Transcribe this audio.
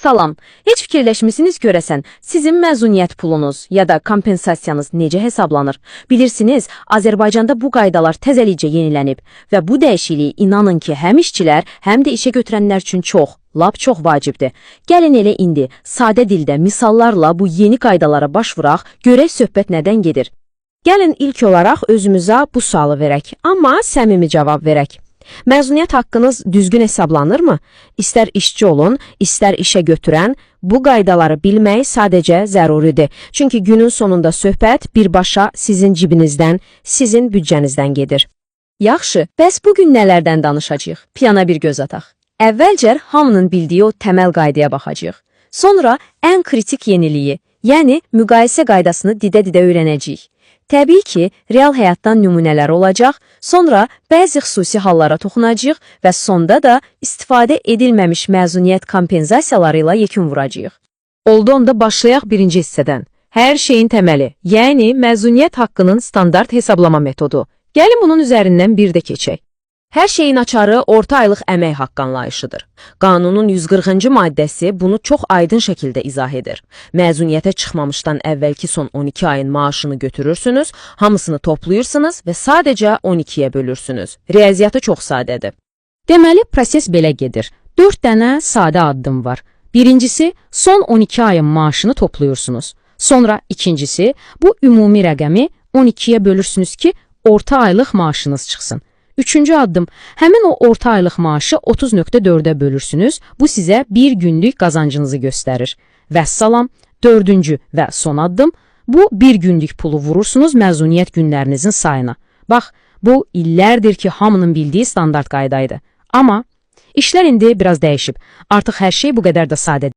Salam. Heç fikirləşmisiniz görəsən, sizin məzuniyyət pulunuz ya da kompensasiyanız necə hesablanır? Bilirsiniz, Azərbaycanda bu qaydalar təzəlikcə yenilənib və bu dəyişiklik inanın ki, həm işçilər, həm də işə götürənlər üçün çox, lap çox vacibdir. Gəlin elə indi sadə dildə misallarla bu yeni qaydalara baş vuraq, görək söhbət nədən gedir. Gəlin ilk olaraq özümüzə bu sualı verək, amma səmimi cavab verək. Məzuniyyət haqqınız düzgün hesablanırmı? İstər işçi olun, istər işə götürən, bu qaydaları bilmək sadəcə zəruridir. Çünki günün sonunda söhbət birbaşa sizin cibinizdən, sizin büdcənizdən gedir. Yaxşı, bəs bu gün nələrdən danışacağıq? Plana bir göz ataq. Əvvəlcə hamının bildiyi o təməl qaydaya baxacağıq. Sonra ən kritik yeniliyi, yəni müqayisə qaydasını didə-didə öyrənəcəyik. Təbii ki, real həyatdan nümunələr olacaq, sonra bəzi xüsusi hallara toxunacağıq və sonda da istifadə edilməmiş məzuniyyət kompensasiyaları ilə yekun vuracağıq. Oldu, onda başlayaq birinci hissədən. Hər şeyin təməli, yəni məzuniyyət haqqının standart hesablama metodu. Gəlin bunun üzərindən bir də keçək. Hər şeyin açarı orta aylıq əmək haqqı anlayışıdır. Qanunun 140-cı maddəsi bunu çox aydın şəkildə izah edir. Məzuniyyətə çıxmamışdan əvvəlki son 12 ayın maaşını götürürsünüz, hamısını toplayırsınız və sadəcə 12-yə bölürsünüz. Riyaziyyatı çox sadədir. Deməli, proses belə gedir. 4 dənə sadə addım var. Birincisi, son 12 ayın maaşını toplayırsınız. Sonra ikincisi, bu ümumi rəqəmi 12-yə bölürsünüz ki, orta aylıq maaşınız çıxsın. Üçüncü addım, həmin o orta aylıq maaşı 30.4'e bölürsünüz. Bu sizə bir günlük qazancınızı göstərir. Vəssalam, dördüncü və son addım, bu bir günlük pulu vurursunuz məzuniyyət günlərinizin sayına. Bax, bu illərdir ki, hamının bildiyi standart qaydaydı. Amma işlər indi biraz dəyişib. Artıq hər şey bu qədər də sadə